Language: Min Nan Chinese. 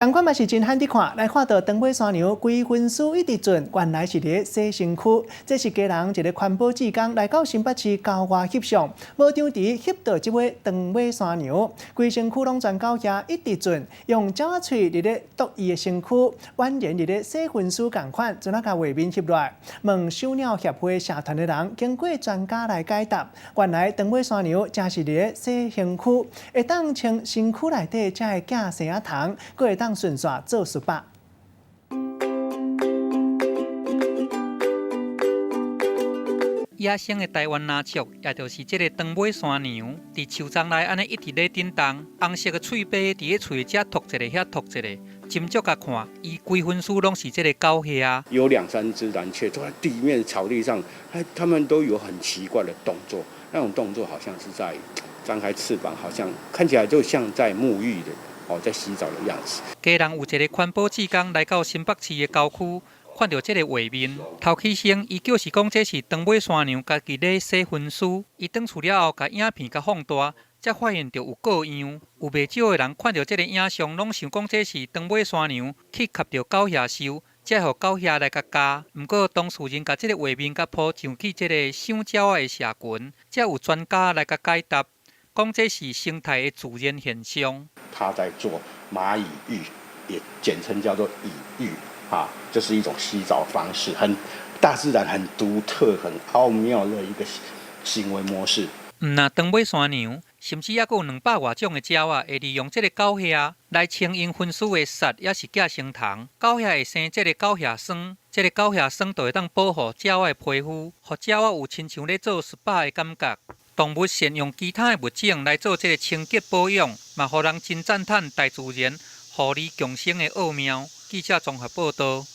仝款嘛是真罕佇看，來看著長尾山羊規身軀一直轉，原來是佇咧洗身軀。這是家人一個環保志工來到新北市郊外翕相，無當佇翕著這尾長尾山羊，規身軀攏全狗額一直轉，用鳥仔喙佇咧啄伊的身軀，宛然佇咧洗身軀仝款，陣仔共畫面翕落來？問賞鳥協會社團的人，經過專家來解答，原來長尾山羊正是佇咧洗身軀，會當穿身軀內底才會寄生仔蟲，閣會當順紲做 SPA。野生的台灣藍鵲，也就是這个長尾山羊，佇樹叢內按呢一直咧振動，紅色的喙爬佇咧喙遮吐一个，遐吐一个，斟酌共看，伊規身軀攏是這个狗額。有兩三隻藍鵲坐在地面草地上，它們都有很奇怪的動作，那種動作好像是在張開翅膀，好像看起來就像在沐浴的。哦，在洗澡的樣子。家人有一个環保志工來到新北市的郊區，看著這个畫面，頭起先伊就是講這是長尾山羊家己咧洗身軀。伊轉厝了後，共影片共放大，才發現著有過樣。有袂少的人看著這个影像，攏想講這是長尾山羊去磕著狗額獸，才予狗額來共咬。毋過當事人共這个畫面共 po 上去這个賞鳥仔的社群，才有專家來共解答，講這是生態的自然現象。他在做螞蟻浴，也簡稱叫做蟻浴，哈，這是一種洗澡方式，很大自然很獨特、很奧妙的一個行為模式。毋但長尾山羊，甚至猶閣有兩百外種的鳥仔，會利用這个狗額來清𪜶身軀的虱，抑是寄生蟲。狗額會生這个狗額霜，這个狗額霜就會當保護鳥仔的皮膚，予鳥仔有親像咧做 SPA 的感覺。動物善用其他的物種來做這个清潔保養，嘛予人真讚嘆大自然互利共生的奧妙。記者綜合報導。